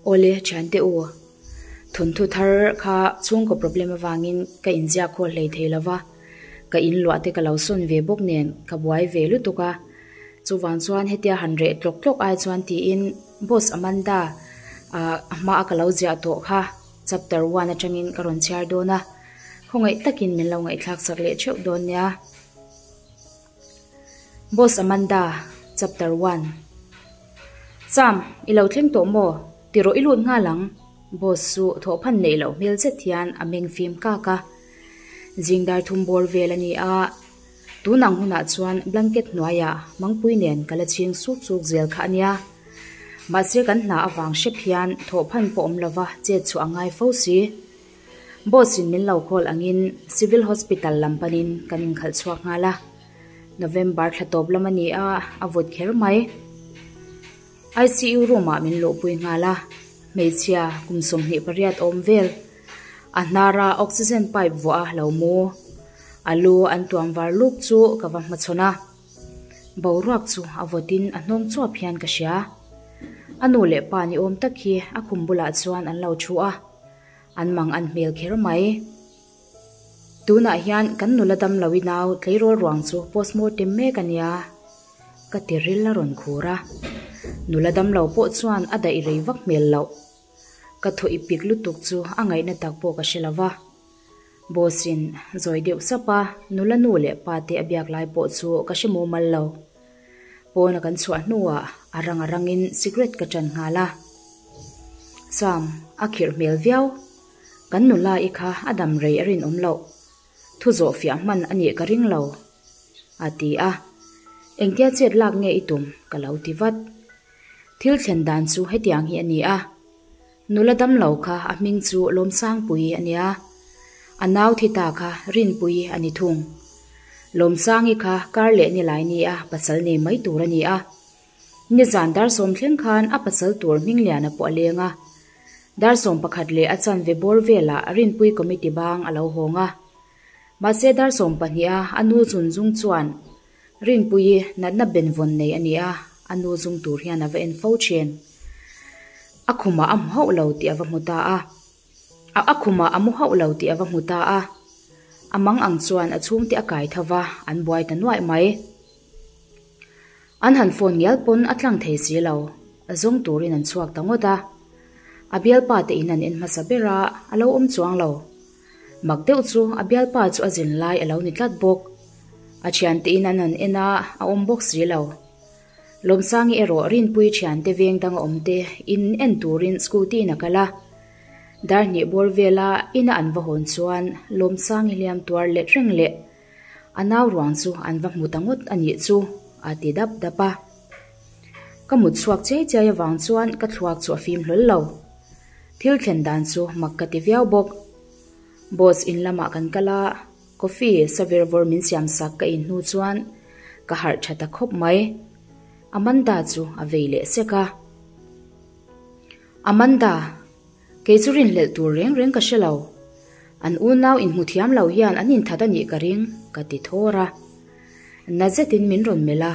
Awle thiante u, thawnthu thar kha chhungkaw problem avangin ka inziak haw hlei thei lo va, ka inluah te ka lo sawn ve bawk nen ka buai ve lutuk a, chuvang chuan hetia han reh tlawk tlawk ai chuan tiin Boss Amanda ah a hma a ka lo ziah tawh kha chapter one atangin ka rawn chhiar dawn a, khawngaih takin min lo ngaihthlak sak leh theuh dawn nia. Boss Amanda, Chapter One Sam, i lo thleng tawh maw? Ti rawh i lut nghal ang. Boss chu thawhphan neih loh hmel zet hian a meng fim kak a. Zingdar thum bawr vel a ni a, tun ang hunah chuan blanket hnuaiah mangpui nen ka la chhing suk suk zel kha a nia. Mahse kan hna avang hrep hian thawhphan pawh awm lova chet chhuah a ngai fo si. Boss in min lo call angin Civil Hospital lam panin kan inkhalh chhuak nghal a. November thla tawp lam a ni a, a vawt kher mai. ICU room ah min luhpui nghal a, hmeichhia kum 28 awm vel. A hnara oxygen pipe vuah a lo mu. A lu an tuam var luk chu ka va hmachhawn a. Boruak chu a vawtin a hnawng chuap hian ka hria. A nu leh pa ni awm tak hi a khum bulah chuan an lo thu a. An mang an hmel kher mai. Tunah hian kan nula dam lo i nau tleirawl ruang chu postmortem mek a nia. Ka ti ril a rawn khur a. Nula dam lo pawh chuan a daih rei vak hmel loh. Ka thaw i pik lutuk chu a ngaihna tak pawh ka hre lo va. Boss in zawi deuh sap a, nula nu leh pa te a biak lai pawh chu ka hre mumal lo. Pawn a kan chhuah hnuah a rang a rangin cigarette ka ṭan nghal a. Sam, a khirh hmel viau. Kan nula i kha a dam rei a rinawm loh. Thu zawh fiah hman a nih ka ring lo, a ti a. Engtia chet lak nge i tum? ka lo ti vat. Thil thlen dan chu hetiang hi a ni a. Nula dam lo kha a hming chu Lawmsangpuii a nia. A nau thi ta kha Rinpuii a ni thung. Lawmsangi kha kar leh ni lai nia pasal nei mai tur a ni a. Nizan dar sawm thleng khan a pasal tur Hmingliana pawh a leng a. Dar 11 leh a chanve bawr velah Rinpuii committee bang a lo hawng a. Mahse dar 12 a a nu chun zung chuan Rinpuii natna benvawn nei a ni a, a nu zung tur hian a va en fo thin. A khumah a hmu hauh lo tih a va hmu ta a. A a khumah a mu hauh lo tih a va hmu ta a. A mang ang chuan a chhungte a kai tho va, an buai ta nuaih mai. An han phone ngial pawn a tlang thei si lo, zawng turin an chhuak ta ngawt a. A bialpa te in an en hmasa ber a, a lo awm chuang lo. Mak deuh chu a bialpa chu a zin lai a lo ni tlat bawk. A thiante in an han en a, a awm bawk si lo. Lawmsangi erawh Rinpui thiante veng danga awm te in en turin scooty in a kal a. Dar hnih bawr vela ina an va hawn chuan Lawmsangi hliam tuar let reng leh a nau ruang chu an va hmu ta ngawt a nih chu a ti dap dap a. Ka mut chhuak chiai chiai avang chuan ka thluak chu a fim hlawl lo. Thil thlen dan chu mak ka ti viau bawk. Boss in lamah kan kal a, coffee sa ver vawr min siam sak ka in hnu chuan ka harh tha ta khawp mai. Amanda chu a vei leh sek a. Amanda, kei chu rinhlelh tur reng reng ka hre lo. An unau inhmu thiam lo hian an inthat a nih ka ring, ka ti thawr a. Na zetin min rawn melh a.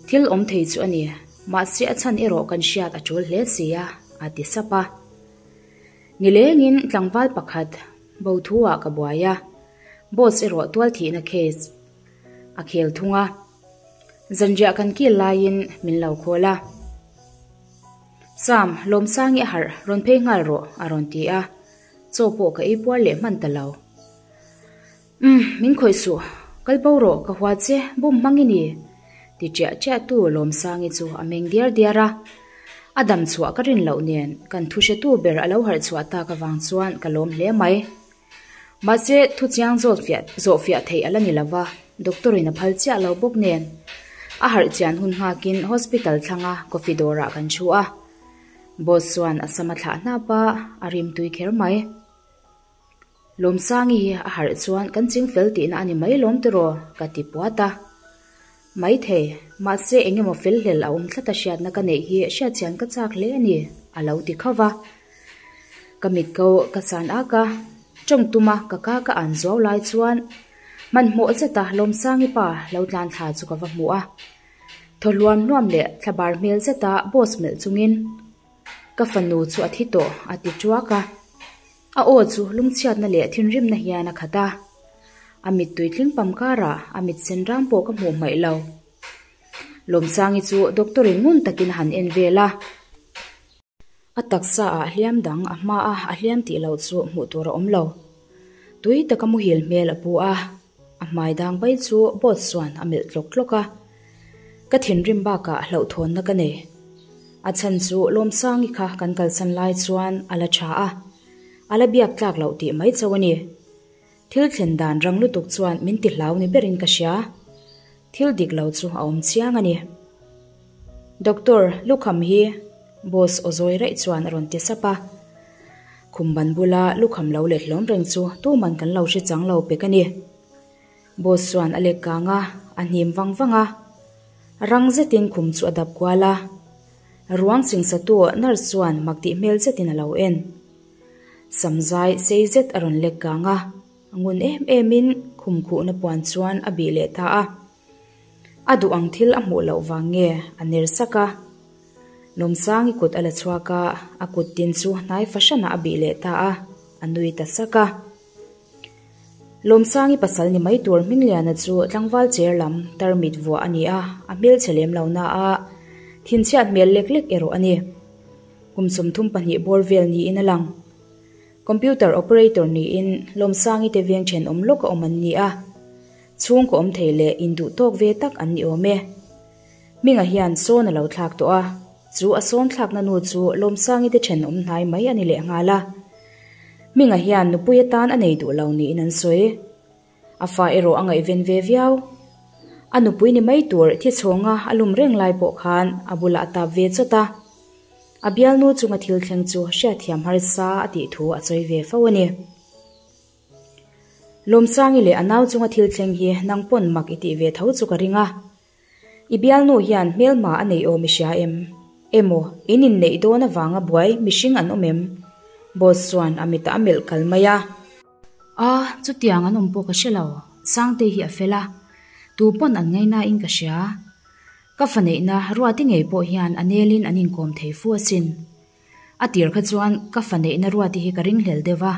Thil awm thei chu a ni, mahse a chhan erawh kan hriat a tul hle si a, a ti sap a. Nilengin tlangval pakhat bo thu ah ka buai a, boss erawh tual thihna case a khel thung a. Zanriah kan kil laiin min lo khawl a. Sam, Lawmsangi a harh, rawn phei nghal rawh, a rawn ti a. Chaw pawh ka ei puar leh hman ta lo. Umm, min khawih suh, kal bo rawh, ka hua che, bum hmang i ni, ti ṭiah ṭiah tu Lawmsangi chu a meng diar diar a. A dam chhuah ka rin loh nen, kan thu hretu ber a lo harh chhuah tak avang chuan ka lawm hle mai. Mahse, thu chiang zawt fiah zawh fiah theih a la ni lo va, doctor in a phal chiah lo bawk nen. A harh chian hun nghakin hospital thlanga coffee dawrah kan thu a. Boss chuan a sam a thlah hnap a, a rim tui kher mai. Lawmsangi hi a harh chuan kan ching fel tihna a ni mai lawm tiraw? ka ti puat a. Maithei, mahse eng emaw fel hlel a awm tlat a hriatna ka neih hi hriatchian ka chak hle a ni, a lo ti khauh va. Ka mit ko ka san ak a, tawng tuma ka ka ka an zuau lai chuan hmanhmawh zeta Lawmsangi pa lo tlan thla chu ka va hmu a. Thaw hluam hluam leh thlabar hmel zeta boss melh chungin. Ka fanu chu a thi tawh, a ti ṭuak a. A aw chu lungchhiatna leh thinrimna hian a khat a. A mittui tling pam karah a mit sen ram pawh ka hmuh hmaih lo. Lawmsangi chu doctor in ngun takin a han en vel a. A taksa ah hliam dang a hma a, a hliam tih loh chu hmuh tur a awm lo. Tui taka muhil hmel a pu a, a hmai dang bai chu boss chuan a melh tlawk tlawk a. Ka thinrim bakah hlauhthawnna ka nei. A chhan chu Lawmsangi kha kan kalsan lai chuan a la tha a, a la biak tlak loh tih mai chauh a ni. Thil thlen dan rang lutuk chuan min ti hlau ni berin ka hria. Thil dik lo chu a awm chiang a ni. Doctor, lukham hi Boss aw zawi raih chuan a rawn ti sap a. Khum ban bula lukham lo let hlawm reng chu tuman kan lo hre chang lo pek a ni. Boss chuan a lek kang a, a hnim vang vang a. Rang zetin khum chu a dap kual a. Ruang chingsatu nurse chuan mak tih hmel zetin a lo en. Samzai sei zet a rawn lek kang a, ngun em emin khum khuhna puan chuan a bih leh ta a. A duh ang thil a hmuh loh vang nge a ner sak a. Lawmsangi kut a la chhuak a, a kut tin chu hnai fahranah a bih leh ta a, a nui ta sak a. Lawmsangi pasal ni mai tur Hmingliana chu tlangval cher lam tarmit vuah a ni a, a hmelchhe lem lo na a, thinchhiat hmel lek lek erawh a ni. Kum 32 bawr vel niin a lang. Computer operator niin Lawmsangi te veng thenawm lawk a awm an ni a, chhungkaw awm thei leh induh tawk ve tak an ni awm e. Hminga hian sawn a lo thlak tawh a, chu a sawn thlakna nu chu Lawmsangi te thenawm hnai mai a ni leh nghal a. Hminga hian nupui atan a nei duh lo niin an sawi. A fa erawh a ngaihven ve viau. A nupui ni mai tur thi chhawnga a lum reng lai pawh khan a bulah a tap ve chawt a. A bialnu chunga thil thleng chu hriatthiam harsa a tih thu a sawi ve fo a ni. Lawmsangi leh a nau chunga thil thleng hi nang pawn mak i tih ve tho chu ka ring a. I bialnu hian hmelma a nei awm i hria em? Emaw, in inneih dawn avanga buai mihring an awm em? Boss chuan a mitah a melh kal mai a. A, chutiang an awm pawh ka hre lo, Sangtei hi a fel a, tu pawn an ngaihnain ka hria. Ka fa neihna Ruati ngei pawh hian a nelin an inkawm thei fu asin. A tir kha chuan ka fa neihna Ruati hi ka ringhlel deuh va,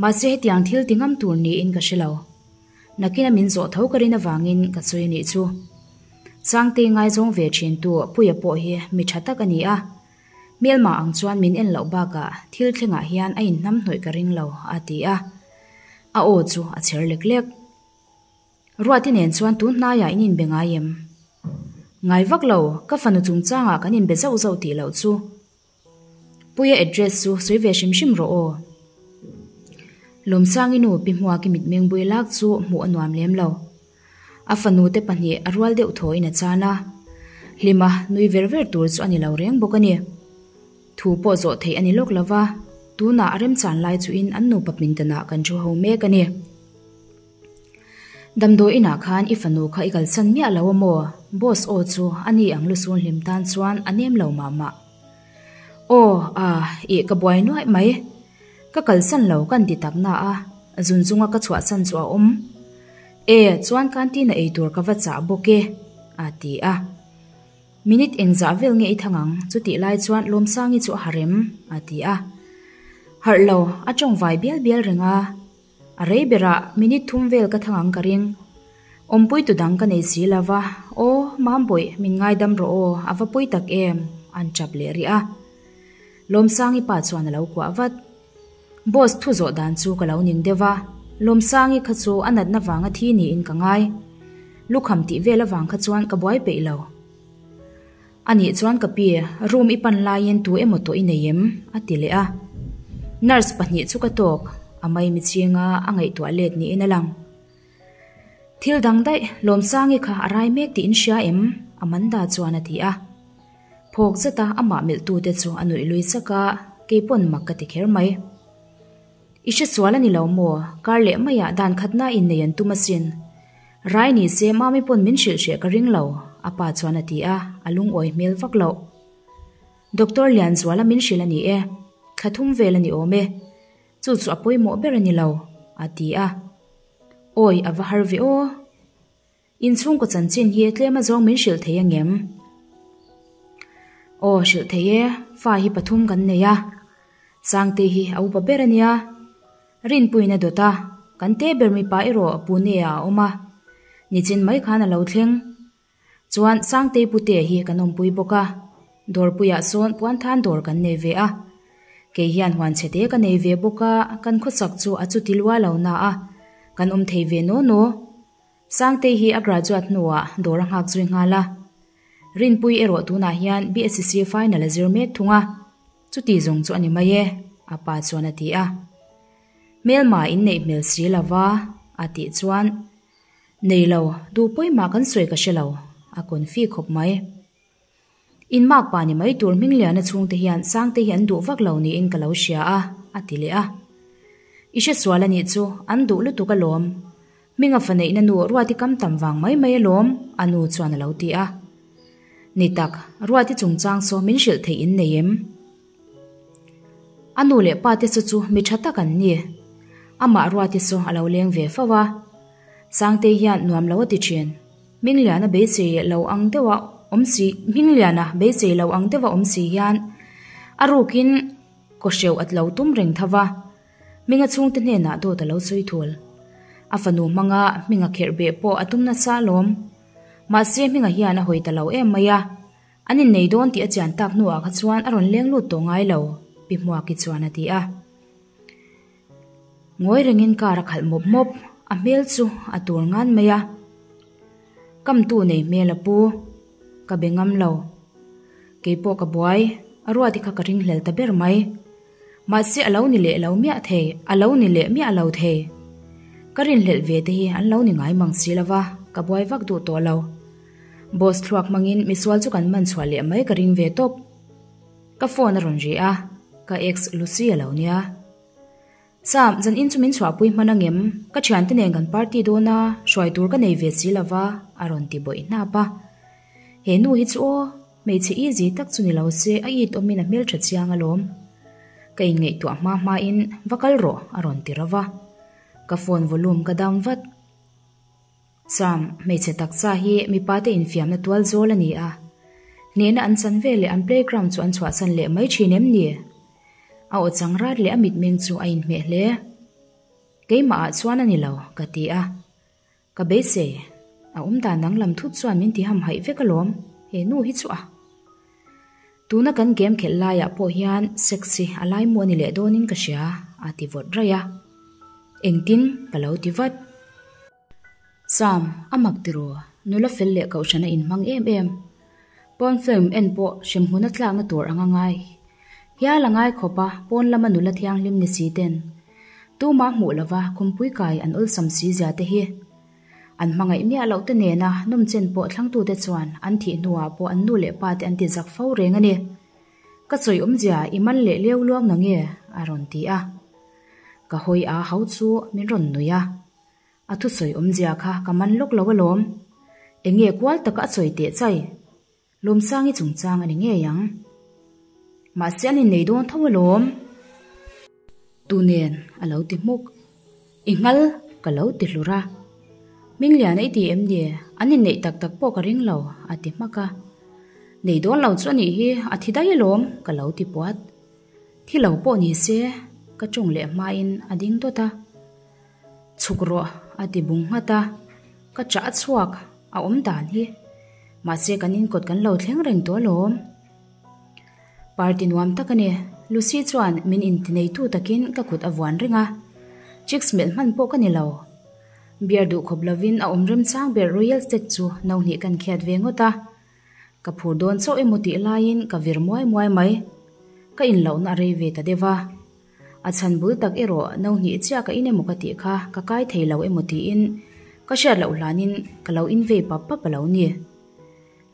mahse hetiang thil ti ngam tur niin ka hre lo. Nakina min zawh tho ka rin avangin ka sawi a nih chu. Sangtei ngaizawng ve thintu Puia pawh hi mi tha tak a ni a, hmelma ang chuan min en loh bakah thil thlengah hian a inhnamhnawih ka ring lo, a ti a. A aw chu a chher lek lek. Ruati nen chuan tun hnaiah in inbe ngai em? Ngai vak lo, ka fanu chungchangah kan inbe zauh zauh tih loh chu. Puia address chu sawi ve hrim hrim rawh aw. Lawmsangi nu Pi Hmuaki mitmeng bui lak chu hmuh a nuam lem lo. A fanu te pahnih a rual deuh thawiin a chan a. Hlima nui ver ver tur chu a ni lo reng bawk a ni. Thu pawh zawh theih a ni lawk lo va, tunah a remchan lai chuin an nupa pindanah kan thu ho mek a ni. Damdawi inah khan i fanu kha i kalsan miah lo a maw? Boss aw chu a ni ang lusun hlim tan chuan a nem lo mah mah. Aw, a, ih ka buai nuaih mai. Ka kalsan lo kan ti tak na a, zun zunga ka chhuahsan chu a awm. E, chuan canteen a eitur ka va chah bawk e, a ti a. Minute engzah vel nge i thang ang? Chutih lai chuan Lawmsangi chu a harh em? a ti a. Harh lo, a tawngvai bial bial reng a. A rei berah minute thum vel ka thang ang ka ring. Awmpui tu dang ka nei si lo va, Aw, Mambawih, min ngaidam rawh aw, a va pui tak em? an tap leh rih a. Lawmsangi pa chuan a lo kuah vat. Boss thu zawh dan chu ka lo ning deuh va, Lawmsangi kha chu a natna vanga thi niin ka ngai. Lukham tih vel avang kha chuan ka buai peih lo. A nih chuan ka pi, room i pan laiin tu emaw tawh i nei em? a ti leh a. Nurse pahnih chu ka tawk, a maimi chinga a ngaihtuah let niin a lang. Thil dang daih, Lawmsangi kha a rai mek tih in hria em? Amanda chuan a ti a. Phawk zeta amah milhtute chu a nuih lui sak a, keipawn mak ka ti kher mai. I hre sual a ni lo maw? Kar leh maiah dan khatna innei an tum asin. Rai ni se Mami pawn min hrilh hreh ka ring lo, a pa chuan a ti a, a lungawi hmel vak loh. Doctor Lianzuala min hrilh a ni e, thla thum vel a ni awm e. Chu chu a pawimawh ber a ni lo, a ti a. Awi, a va har ve aw. Inchhungkaw chanchin hi tlem azawng min hrilh thei angem? Aw, hrilh thei e. Fa hi pathum kan nei a, Sangtei hi a upa ber a nia. Rinpuiin a dawt a, kan te ber mipa erawh Pune ah a awm a, nichin mai khan a lo thleng. Chuan Sangtei Putea hi kan awmpui bawk a, dawrpuiah sawn puanthan dawr kan nei ve a. Kei hian huan chhe te ka nei ve bawk a, kan khawsak chu a chuti lua lo na a, kan awm thei ve naw naw. Sangtei hi a graduate hnuah dawr a nghak zui nghal a. Rinpui erawh tunah hian BSc final a zir mek thung a, chuti zawng chu a ni mai e, a pa chuan a ti a. Hmelma inneih hmel si lova a tih chuan Nei lo, duh pawimah kan sawi ka hre lo, a confi khawp mai. In mak pa ni mai tur Hmingliana chhungte hian Sangte hi an duh vak lo niin ka lo hria a, a ti leh a. I hre sual a nih chu, an duh lutuk alawm. Hminga fa neihna nu Ruati kam tam vang mai mai alawm, a nu chuan a lo ti a. Ni tak, Ruati chungchang saw min hrilh theih in nei em? A nu leh pa te chu chu mi tha tak an ni. Amah Ruati saw a lo leng ve fo a. Sangtei hian nuam lo a ti thin. Hmingliana beisei lo ang deuha awm si Hmingliana beisei lo ang deuha awm si hian a rukin kawhreuh a lo tum reng tho va. Hminga chhungte hnenah dawt a lo sawi thul. A fanu hmanga Hminga kherh beh pawh a tum nasa alawm. Mahse Hminga hian a hawi ta lo em mai a. An innei dawn tih a chian tak hnuah kha chuan a rawn leng lut tawh ngai lo, Pi Hmuaki chuan a ti a. Ngawi rengin car a khalh mawp mawp, a hmel chu a tur ngan mai a. Kamtu nei hmel a pu, ka be ngam lo. Keipawh ka buai, a ruati kha ka ringhlel ta ber mai. Mahse a lo ni leh lo miah thei, a lo ni leh miah lo thei. Ka rinhlelh ve te hi an lo ni ngai mang si lova, ka buai vak duh tawh lo. Boss thluak hmangin misual chu kan man chhuah leh mai ka ring ve tawp. Ka phone a rawn ri a, ka ex Lucy a lo nia. Sam, zan in chu min chhuahpui hman angem? Ka thiante nen kan party dawn a, hruai tur ka nei ve si lova, a rawn ti bawih hnap a. He nu hi chu aw, hmeichhe easy tak chu ni lo se a it awmin a hmeltha chiang alawm. Ka inngaihtuah hma hmain va kal rawh a rawn ti ro va. Ka phone volume ka down vat. Sam, hmeichhe taksa hi mipate infiamna tual zawl a ni a. Hnehna an chan veleh an playground chu an chhuahsan leh mai thin em ni? A aw chang rat leh a mitmeng chu a inhmeh hle. Keimahah chuan a ni lo, ka ti a. Ka beisei, a awm dan danglam thut chuan min ti hamhaih vek alawm, he nu hi chu a. Tuna kan game khelh laiah pawh hian sex hi a laimu a ni leh dawnin ka hria, a ti vawt raih a. Engtin? ka lo ti vat. Sam, a mak tiraw, nula fel leh kohhran a inhmang em em. Pawn film en pawh hremhmun a tlakna tur anga ngai hial a ngai khawp a, pawn lama nula thianghlim ni si ten tumah hmuh lova khumpui kai an awlsam si zia te hi an hmangaih miah loh te nena nawmchen pawh thlangtute chuan an thih hnuah pawh an nu leh pa te an ti zak fo reng a ni. Ka sawi awmzia i man leh leu luang na nge? a rawn ti a. Ka hawi a hau chu min rawn nui a. A thusawi awmzia kha ka man lawk lo alawm. Enge kual taka a sawi teh chai? Lawmsangi chungchang a ni ngei ang. Mahse an innei dawn tho alawm. Tu nen a lo ti hmuk. I nghal ka lo ti hlur a. Hmingliana i ti em ni? An inneih tak tak pawh ka ring lo a ti hmak a. Nei dawn lo chu a nih hi a thi daih alawm ka lo ti puat. Thi lo pawh ni se ka tawng leh hmain a ding dawt a. Chhuk rawh a ti bung nghat a, ka chah a chhuak a awm dan hi. Mahse kan inkawt kan lo thleng reng tawh alawm. Party nuam tak a ni, Lucy chuan min intineitu takin ka kut a vuan reng a. Chicks melh hman pawh ka ni lo. Beer duh khawp lovin a awm remchang ber Royal Stag chu no hnih kan khiat ve ngawt a. Ka phur dawn chauh emaw tih laiin ka vir muai muai mai. Ka inlohna a rei ve ta deuh a. A chhan bul tak erawh no hnih chiah ka in emaw ka tih kha ka kai thei lo emaw tiin ka hriat loh hlanin ka lo in vei pap pap a lo ni.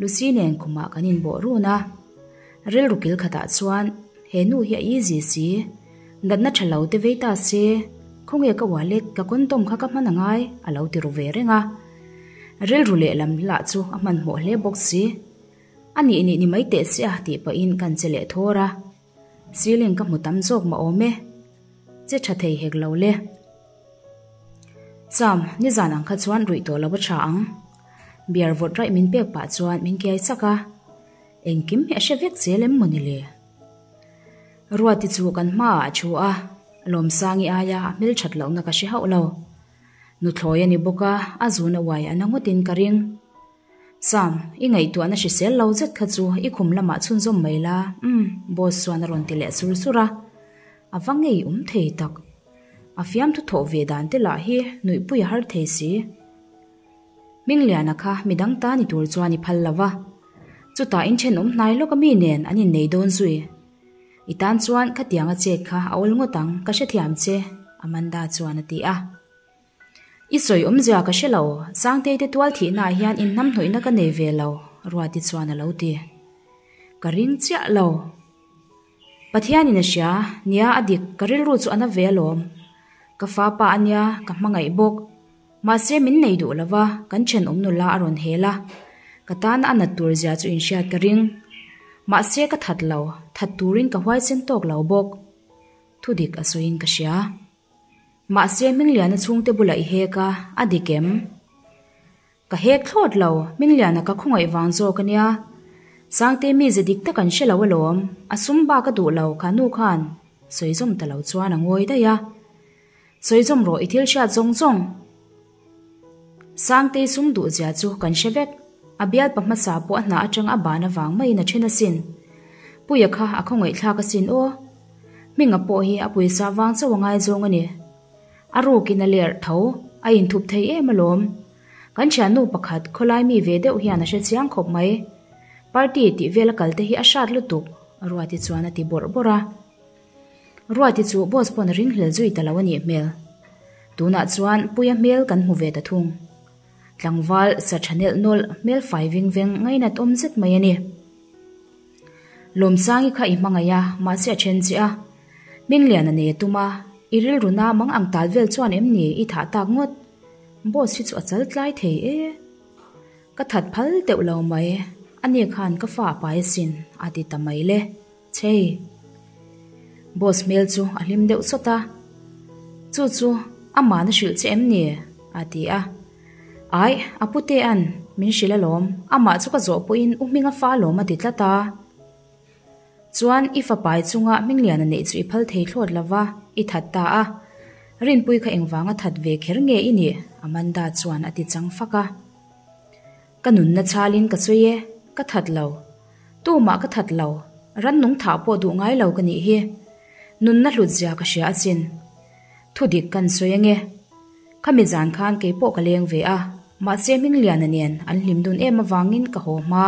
Lucy nen khumah kan inbawh run a, rilru kil khatah chuan he nu hi a easy si, natna tha lo te vei ta se, khawnge ka wallet ka condom kha ka hman a ngai a lo ti ru ve reng a. Rilru lehlam lah chu a hmanhmawh hle bawk si. A nih nih ni mai teh si a tih pahin kan che leh thawr a. Ceiling ka hmu tam zawk mah awm e. Che tha thei hek lo le. Sam, nizan ang kha chuan ruih tawh lo a tha ang. Beer vawt raih min pek pah chuan min kiai sak a. Engkim hi a hre vek zel em maw ni le? Ruati chu kan hmaah a thu a, Lawmsangi aia a hmelthat lohna ka hre hauh lo. Nuthlawi a ni bawk a, a zun a uai a na ngawtin ka ring. Sam, i ngaihtuahna hrisel lo zet kha chu i khum lamah chhunzawm mai la, umm, boss chuan a rawn ti leh sur sur a. A va ngei awm thei tak. A fiamthu thawh ve dan te lah hi nuihpui a har thei si. Hmingliana kha midang ta ni tur chuan i phal lo va. Chutah inthenawm hnai lawk a mi nen an innei dawn zui. I tan chuan khatiang a chet kha a awl ngawt ang, ka hrethiam che, Amanda chuan a ti a. I sawi awmzia ka hre lo, Sangtei te tual thihnaah hian inhnamhnawihna ka nei ve lo, Ruati chuan a lo ti. Ka ring chiah lo. Pathianin a hria, nia a dik, ka rilru chu a na ve alawm. Ka fa pa a nia, ka hmangaih bawk. Mahse min nei duh lo va, kan thenawm nula a rawn hel a. Ka tana a nat tur zia chu inhriat ka ring. Mahse ka that lo, that turin ka huaisen tawk lo bawk. Thudik a sawiin ka hria. Mahse Hmingliana chhungte bulah i hek a, a dik em? Ka hek thlawt lo, Hmingliana ka khawngaih vang zawk a nia. Sangte mize dik tak an hre lo alawm, a sum bak a duh lo kha nu khan sawi zawm ta lo chuan a ngawi daih a. Sawi zawm rawh i thil hriat zawng zawng. Sangtei sum duh zia chu kan hre vek, a bialpa hmasa pawh a hna atang a ban avang maiin a then asin. Puia kha a khawngaihthlak asin aw. Hminga pawh hi a pawisa vang chauh a ngaizawng a ni. A rukin a lerh tho, a inthup thei em alawm. Kan thiannu pakhat khawlai mi ve deuh hian a hre chiang khawp mai. Party tih vel a kal te hi a hrat lutuk, Ruati chuan a ti bawrh bawrh a. Ruati chu boss pawn a ringhlel zui ta lo a nih hmel. Tunah chuan Puia hmel kan hmu ve ta thung. Tlangval sa tha nelh nawlh hmel fai veng veng ngainat awm zet mai a ni. Lawmsangi kha i hmangaih a, mahse a then che a. Hminglian a nei a tum a, i rilru na mang ang tal vel chuan em ni i thah tak ngawt? Boss hi chu a chal tlai thei e. Ka that phal deuh lo mai, ani khan ka fa a pai asin a ti ta mai le. Chei. Boss hmel chu a hlim deuh chawt a. Chu chu amahna hrilh che em ni? a ti a. Aih, a putea'n min hrilh alawm, amah chu ka zawh pawhin u hminga fa alawm a ti tlat a. Chuan i fapai chunga Hmingliana neih chu i phal thei thlawt lo va, i that ta a. Rinpui kha engvanga that ve kher nge i nih? Amanda chuan a ti chang fak a. Ka nunna chhalin ka sawi e, ka that lo. Tumah ka that lo, rannung thah pawh duh ngai lo ka nih hi. Nunna hlut zia ka hria asin. Thudik kan sawi ange. Khami zan khan kei pawh ka leng ve a, mahse Hmingliana nen an hlim dun em avangin ka haw hma.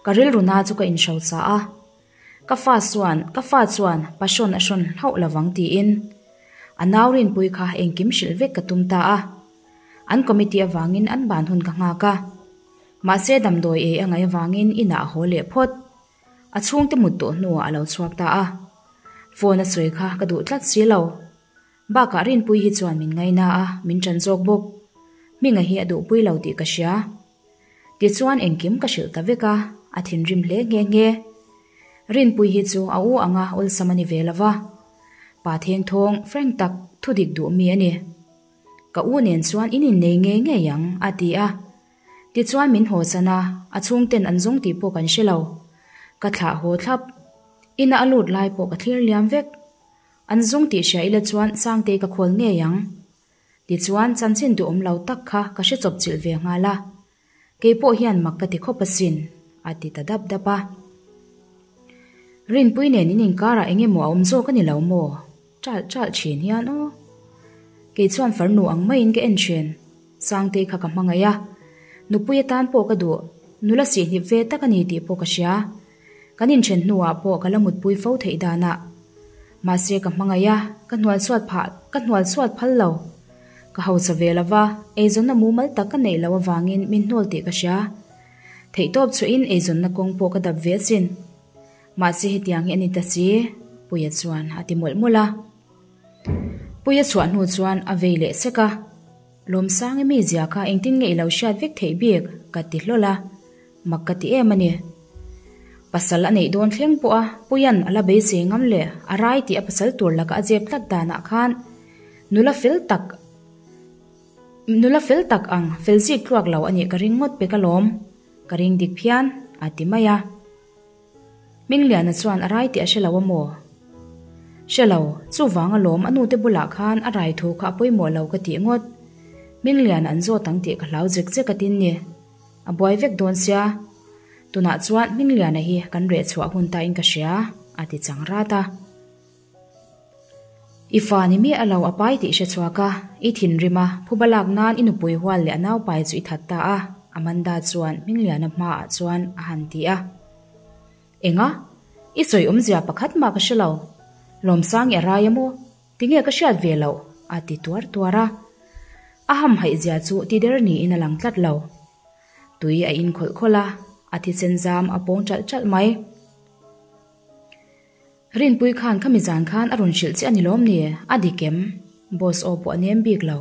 Ka rilru na chu ka inhrosa a. Ka fa chuan, ka fa chuan passion a hrawn hlauh lovang tiin a nau rinpui kha engkim hrilh vek ka tum ta a. An committee avangin an ban hun ka nghak a. Mahse damdawi ei a ngaih avangin inah a haw leh phawt. A chhungte mut tawh hnuah a lo chhuak ta a. Phone a sawi kha ka duh tlat si lo. Bakah Rinpui hi chuan min ngaina a, min ṭan zawk bawk. Hminga hi a duhpui lo tih ka hria. Tichuan engkim ka hrilh ta vek a, a thinrim hle nghe nghe. Rinpui hi chu a u anga awlsam a ni ve lo va. Pa thengthawng, frank tak, thudik duh mi a ni. Ka u nen chuan in innei ngei ngei ang, a ti a. Tichuan min hawsan a, a chhungten an zawng tih pawh kan hre lo. Ka thlah haw thlap. Ina a lut lai pawh ka thlir liam vek. An zawng tih hria ila chuan Sangtei ka khawl ngei ang. Tichuan chanchin duhawm lo tak kha ka hre chawp chilh ve nghal a. Kei pawh hian mak ka ti khawp asin, a ti ta dap dap a. Rinpui nen in inkarah eng emaw a awm zawk a ni lo maw? Ṭalh ṭalh ṭhin hian aw. Kei chuan farnu ang maiin ka en ṭhin. Sangtei kha ka hmangaih a. Nupui atan pawh ka duh. Nula sihhnip ve tak a ni tih pawh ka hria. Kan inthen hnuah pawh ka la mutpui fo theih danah. Mahse ka hmangaih a, ka hnual chhuat phah, ka hnual chhuat phal lo. Ka hausa ve lo va, eizawnna mumal tak ka neih loh avangin min hnawl tih ka hria. Theihtawp chhuahin eizawnna kawng pawh ka dap ve asin. Mahse hetiang hi a ni ta si, Puia chuan a ti mawlh mawlh a. Puia chhuah hnu chuan a vei leh sek a, Lawmsang i mizia kha engtin nge i lo hriat vek theih bik? ka ti hlawl a. Mak ka ti em a ni. Pasal a neih dawn thleng pawh a Puia'n a la beisei ngam leh a rai tih a pasal tur laka a zep tlat danah khan nula fel tak nula fel tak ang fel zik tluak lo a nih ka ring ngawt pek alawm. Ka ring dik phian, a ti mai a. Hmingliana chuan a rai tih a hre lo a maw? Hre lo, chuvang alawm a nute bulah khan a rai thu kha a pawimawh lo ka tih ngawt. Hminglian an zawt ang tih ka hlau zek zek a tin ni. A buai vek dawn sia. Tunah chuan Hmingliana hi kan reh chhuah hun ta in ka hria, a ti chang rat a. I fa ni miah lo a pai tih hre chhuak a, i thinrim a, phuba lak nan i nupui hual leh a naupai chu i that ta a, Amanda chuan Hmingliana hmaah chuan a han ti a. Enga? I sawi awmzia pakhat mah ka hre lo. Lawmsangi a rai a maw? Tinge ka hriat ve loh? a ti tuar tuar a. A hamhaih zia chu ti der niin a lang tlat lo. Tui a in khawlh khawlh a, a thisen zam a pawng ṭalh ṭalh mai. Rinpui khan khami zan khan a rawn hrilh che a ni lawm ni? A dik em? Boss aw pawh a nem bik lo.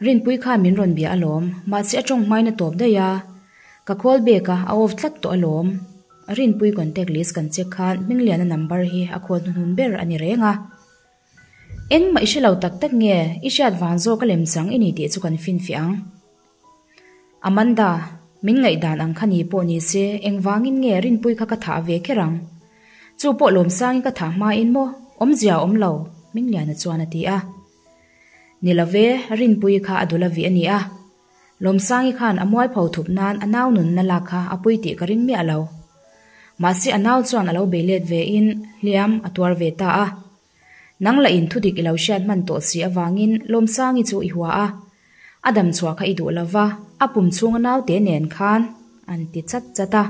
Rinpui khan min rawn bia alawm, mahse a tawng hmain a tawp daih a. Ka call back a, a off tlat tawh alawm. Rinpui contact list kan check khan Hmingliana number hi a call hnuhnun ber a ni reng a. Engmah i hre lo tak tak nge, i hriat vang zawk a lemchang i ni tih chu kan finfiah ang. Amanda, min ngaihdan ang kha ni pawh ni se, engvangin nge Rinpui kha ka thah ve kher ang? Chu pawh Lawmsangin ka thah hmain maw? Awmzia a awm lo, Mingliana chuan a ti a. Ni lo ve, Rinpui kha a dul a vih a ni a. Lawmsangi khan a mualpho thup nan a nau nunna lak kha a pui tih ka ring miah lo. Mahse a nau chuan a lo bei let ve in hliam a tuar ve ta a. Nang lah in thudik i lo hriat hman tawh si avangin Lawmsangi chu i hua a. A dam chhuah kha i duh lo va, a pum chhunga naute nen khan an ti chat chat a.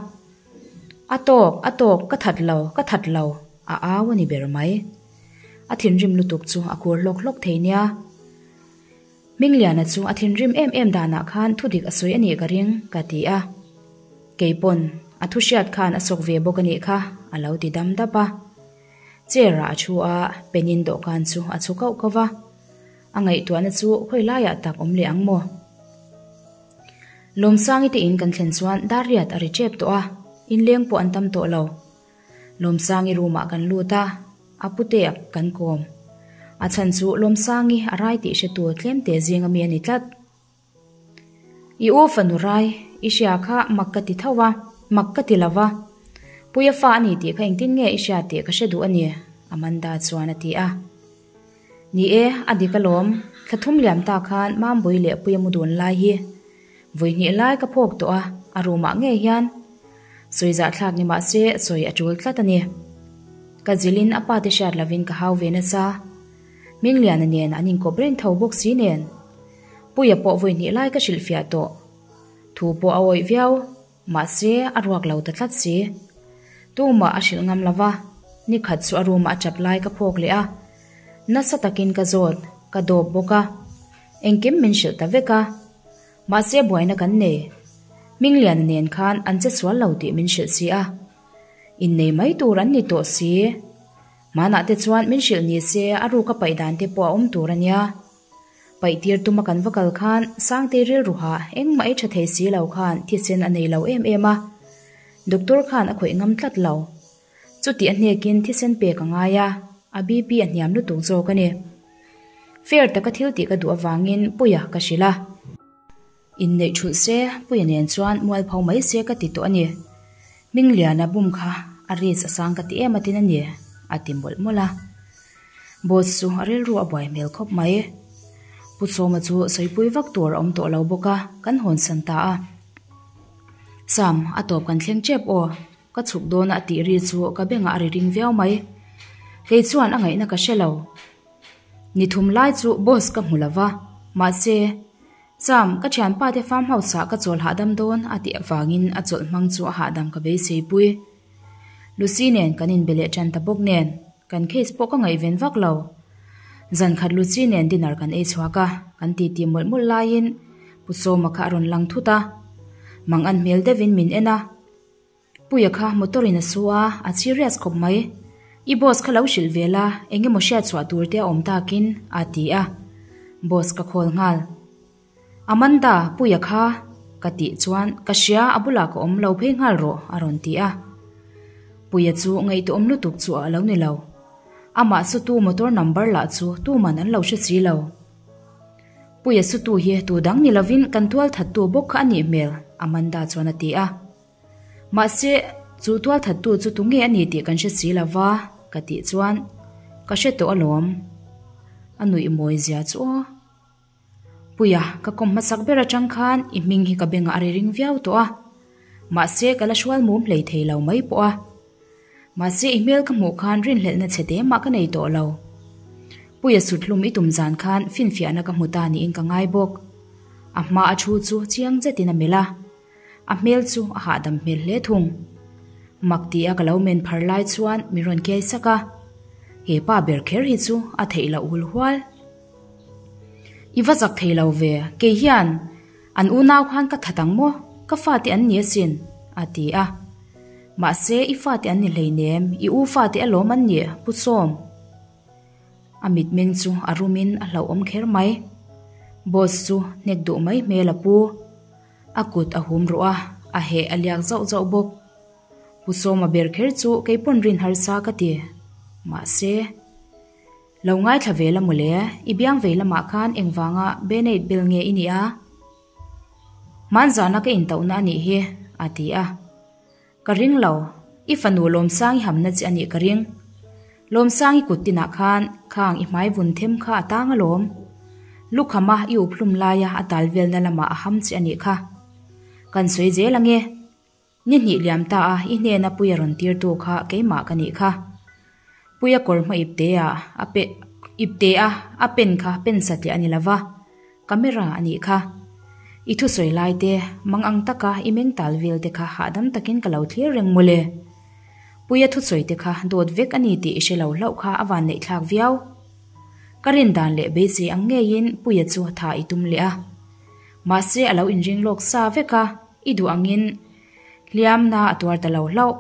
A tawk, a tawk, ka that lo, ka that lo, a au a ni ber mai. A thinrim lutuk chu a khur hlawk hlawk thei nia. Hmingliana chu a thinrim em em danah khan thudik a sawi a nih ka ring, ka ti a. Keipawn a thu hriat khan a sawk ve bawk a nih kha, a lo ti dam dap a. Chair ah a thu a, penin dawhkan chu a chhu kauh kauh va. A ngaihtuahna chu khawi laiah tak awm leh ang maw? Lawmsangi te in kan thlen chuan dar riat a ri tep tawh a, inleng pawh an tam tawh lo. Lawmsangi room ah kan lut a, a pute a kan kawm. A chhan chu Lawmsangi a rai tih hretu tlemte zinga mi a ni tlat. I u fanu rai, i hria kha mak ka ti tho a, mak ka ti lo va. Puia fa a ni tih kha engtin nge i hria tih ka hre duh a ni, Amanda chuan a ti a. Ni e, a dik alawm, thla thum liam ta khan Mambui leh Puia mu dun lai hi vawi hnih lai ka phawk tawh a, a room ah ngei hian sawi zahthlak ni mah se sawi a tul tlat a ni. Ka zilhin a pa te hriat lovin ka hau ve nasa. Hmingliana nen an inkawp reng tho bawk si nen. Puia pawh vawi hnih lai ka hrilhfiah tawh. Thu pawh a awih viau, mahse a ruak lo ta tlat si. Tumah a hrilh ngam lo va, nikhat chu a room ah a chap lai ka phawk leh a. Nasa takin ka zawt, ka dawp bawk a. Engkim min hrilh ta vek a. Mahse buaina kan nei. Hmingliana nen khan an che sual lo tih min hrilh si a. Innei mai tur an ni tawh si. Hmanah te chuan min hrilh ni se a ruka paih dan te pawh a awm tur a nia. Paih tir tuma kan va kal khan Sangtei rilruha engmah ei tha thei si lo khan thisen a nei lo em em a. Doctor khan a khawih ngam tlat lo. Chuti a hnekin thisen pek a ngai a, a BP a hniam lutuk zawk a ni. Fair taka thil tih ka duh avangin Puia ka hrilh a. Inneih thulh se, Puia nen chuan mualpho mai se ka ti tawh a ni. Hmingliana bum kha a risk a sang ka ti em atin a ni, a ti mawlh mawlh a. Boss chu a rilru a buai hmel khawp mai. Pu Sawma chu sawipui vak tur a awm tawh lo bawk a, kan hawnsan ta a. Sam, a tawp kan thleng tep aw. Ka chhuk dawn a tih ri chu ka bengah a ri ring viau mai. Kei chuan a ngaihna ka hre lo. Ni thum lai chu boss ka hmu lo va, mahse, Sam, ka thianpa te farm house ah ka chawl hahdam dawn a tih avangin a chawlh hmang chu a hahdam ka beisei pui. Lucy nen kan inbe leh tan ta bawk nen, kan case pawh ka ngaihven vak lo. Zan khat Lucy nen dinner kan ei chhuak a, kan titi mawlh mawlh laiin Pu Sawma kha a rawn lang thut a. Mang an hmel deuhin min en a. Puia kha motor in a su a, a serious khawp mai. I boss kha lo hrilh ve la, eng emaw hriat chhuah tur te a awm takin, a ti a. Boss ka call nghal. Amanda, Puia kha, ka tih chuan, ka hria, a bulah ka awm lo phei nghal rawh, a rawn ti a. Puia chu ngaihtuahawm lutuk chu a lo ni lo. Amah sutu motor number lah chu tuman an lo hre si lo. Puia sutu hi tu dang ni lovin kan tual thattu bawk kha a nih hmel, Amanda chuan a ti a. Mahse, chu tual thattu chu tunge a ni tih kan hre si lo va, ka tih chuan. Ka hre tawh alawm. A nuih mawi zia chu aw. Puia, ka kawm hmasak ber atang khan i hming hi ka bengah a ri ring viau tawh a. Mahse, ka la hrual mum hlei thei lo mai pawh a. Mahse, i hmel ka hmuh khan rinhlelhna chhe te mah ka nei tawh lo. Puia suthlum i tum zan khan finfiahna ka hmu ta niin ka ngai bawk. A hma a thu chu chiang zetin a melh a. A hmel chu a hahdam hmel hle thung. Mak ti a ka lo men phar lai chuan min rawn kiai sak a. He pa ber kher hi chu a theih loh hul hual. I va zak thei lo ve, kei hian an unau khan ka that ang maw, ka fate an ni asin, a ti a. Mahse i fate an ni hleinem, i u fate alawm an ni, Pu Sawm. A mitmeng chu a rumin a hlauhawm kher mai. Boss chu hnek duh mai hmel a pu. A kut a hum ruh a, a heh a liak zauh zauh bawk. Pu Sawma ber kher chu kei pawn rin harsa ka ti. Mahse. Lo ngaithla ve la mawle, i biang vei lamah khan engvanga Beneit bel nge i nih a? Hmanzana ka intauhna a nih hi, a ti a. Ka ring lo, i fanu Lawmsangi hamna che a nih ka ring. Lawmsangi kut tinah khan khang i hmai vun them kha a tang alawm. Lukhama i uphlum laia a tal velna lamah a ham che a nih kha. Kan sawi zel ange. Ni hnih liam ta a, i hnena Puia rawn tirtu kha keimah ka nih kha. Puia kawr hma ipte a, a pe, ipte a, a pen kha pen satliah a ni lova, camera a nih kha. I thusawi lai te, mang ang taka i meng tal vel te kha hahdam takin ka lo thlir reng mawle. Puia thusawi te kha dawt vek a ni tih i hre lo hlauh kha a van neih thlak viau. Ka rin dan leh beisei ang ngeiin Puia chu tha i tum leh a. Mahse a lo inring lawk sa vek a. I duh angin hliamna a tuar ta lo hlauh.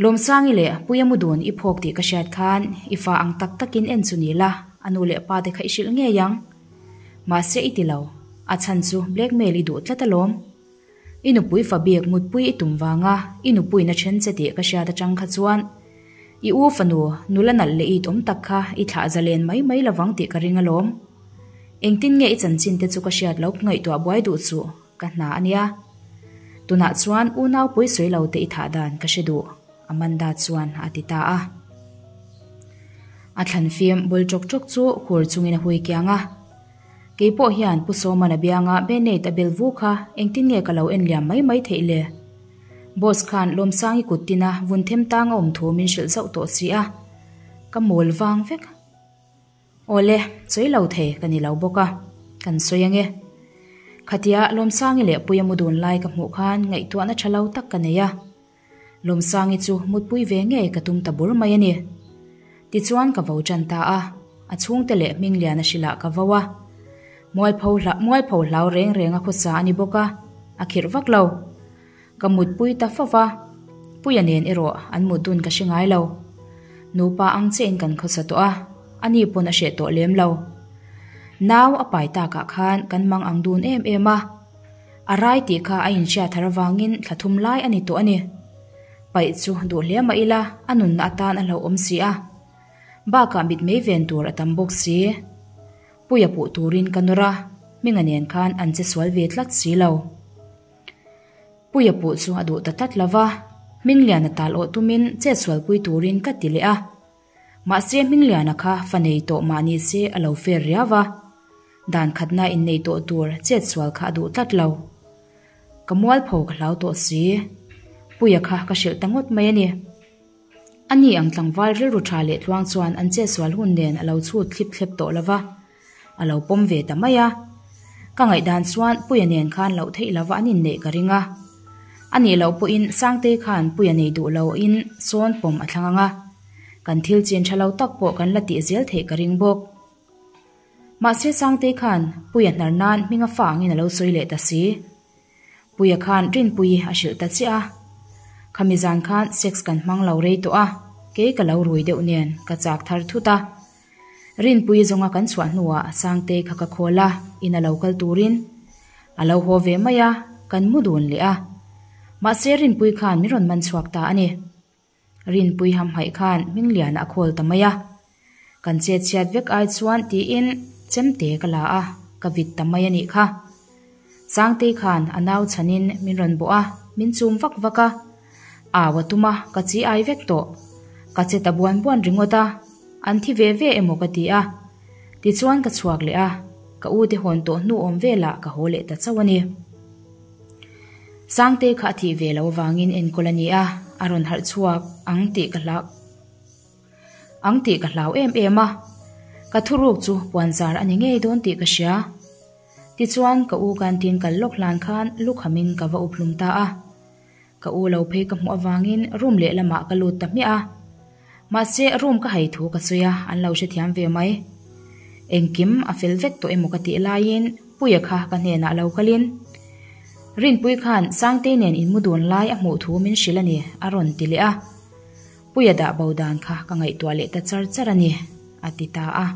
Lawmsangi leh Puia mu dun i phawk tih ka hriat khan i fa ang tak takin en chu ni la, a nu leh pa te kha i hrilh ngei ang. Mahse i ti lo, a chhan chu blackmail i duh tlat alawm. I nupui fa bik mutpui i tum vanga i nupuiin a then che tih ka hriat atang kha chuan i u fanu nula nalh leh it awm tak kha i thlah zalen mai mai lovang tih ka ring alawm. Engtin nge i chanchin te chu ka hriat lo ngaihtuah buai duh chuh ka hna a nia. Tunah chuan unau pui sawi lo te i thah dan ka hre duh, Amanda chuan a ti ta a. A thlan fim bul ṭawk ṭawk chu khur chungin a hui kiang a. Kei pawh hian Pu Sawman a bianga Band-Aid a bel vu kha engtin nge ka lo en liam mai mai theih le? Boss khan Lawmsangi kut tina vun them tang a awm thu min hrilh zauh tawh si a. Ka mawl vang vek. Awle, sawi lo thei ka ni lo bawk a, kan sawi ange. Khatia Lawmsangi leh Puia mu dun lai ka hmuh khan ngaihtuahna tha lo tak ka nei a. Lawmsangi chu mutpui ve ngei ka tum ta bur mai a ni. Tichuan ka vo tan ta a, a chhungte leh Hmingliana hrilhah ka vo a. Mualpho mualpho hlau reng reng a khawsa a ni bawk a, a khirh vak lo. Ka mutpui ta fo va, Puia nen erawh an mut dun ka hre ngai lo. Nupa ang chiahin kan khawsa tawh a, ani pawn a hreh tawh lem lo. Nau a pai takah khan kan mang ang dun em em a, a rai tih kha a inhriat thar avangin thla thum lai a ni tawh a ni. Paih chu duh hle mah ila a nunna atan a hlauhawm si a, bakah mitmei ven tur a tam bawk si. Puia puh turin ka nawr a, Hminga nen khan an che sual ve tlat si lo. Puia puh chu a duh ta tlat lo va, Hmingliana tal awh tumin chetsualpui turin ka ti leh a. Mahse Hmingliana kha fa nei tawh mah ni se a lo fer riau va, dan khatna innei tawh tur chetsual kha a duh tlat lo. Ka mualpho ka hlau tawh si. Puia kha ka hrilh ta ngawt mai a ni. Ani ang tlangval rilru tha leh tluang chuan an chetsual hun nen a lo chhut thlip thlep tawh lo va. A lo pawm ve ta mai a. Ka ngaihdan chuan Puia nen khan loh theih lova an inneih ka ring a. A nih loh pawhin Sangtei khan Puia nei duh loin sawn pawm a thlang ang a. Kan thil chin tha lo tak pawh kan la tih zel theih ka ring bawk. Mahse Sangtei khan Puia hnar nan hminga fa angin a lo sawi leh ta si. Puia khan Rinpuii a hrilh ta chiah a. Khami zan khan sex kan hmang lo rei tawh a, kei ka lo rui deuh nen ka chak thar thut a. Rinpuii zawnga kan chhuah hnuah Sangtei kha ka khawl a, in a lo kal turin a lo haw ve mai a, kan mu dun leh a. Mahse Rinpuii khan min rawn man chhuak ta a ni. Rinpui hamhaih khan Hmingliana a khawl ta mai a. Kan chet chhiat vek ai chuan tiin chemte ka la a, ka vit ta mai a nih kha. Sangtei khan a nau chhanin min rawn bawh a, min chum vak vak a. Au a tum a, ka chi ai vek tawh. Ka che ta buan buan ringawt a. An thi ve ve emaw ka ti a. Tichuan ka chhuak leh a, ka u te hawn tawh hnu awm velah ka haw leh ta chauh a ni. Sangtei kha a thih ve lo avangin enkawl a ni a, a rawn harh chhuak ang tih ka hlau ang tih ka hlau em em a. Ka thuruk chu puanzar a ni ngei dawn tih ka hria. Tichuan ka u canteen kal lawk hlan khan lukhamin ka va uphlum ta a. Ka u lo phei ka hmuh avangin room lehlamah ka lut ta hmiah a. Mahse room ka hai thu ka sawi a, an lo hrethiam ve mai. Engkim a fel vek tawh emaw ka tih laiin Puia kha ka hnenah lo kalin, Rinpui khan Sangtei nen inmu dun lai a hmuh thu min hrilh a ni, a rawn ti leh a. Puia dah bo dan kha ka ngaihtuah leh ta char char a ni, a ti ta a.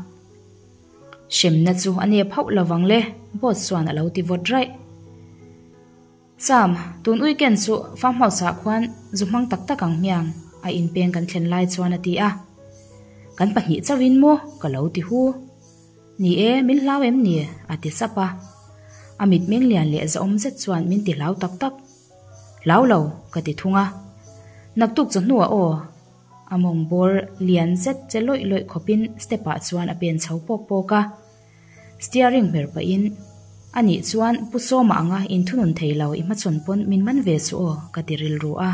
Hremna chu a nep hauh lovang le, boss chuan a lo ti vawt raih. Sam, tun weekend chu farm house ah khuan zu hmang tak tak ang hmiang, a inpeng kan thlen lai chuan a ti a. Kan pahnih chauhin maw? ka lo ti hu. Ni e, min hlau em ni? a ti sap a. A mitmeng lian leh zahawm zet chuan min ti hlau tak tak. Hlau lo, ka ti thung a. Naktuk chawhnuah aw, a mawng bawr lian zet che lawih lawih khawpin step ah chuan a pen chho pawk pawk a. Steering hmer pahin, A nih chuan Pu Sawma anga inthunun thei lo i hmachhawn pawn min man ve chu aw, ka ti rilru a.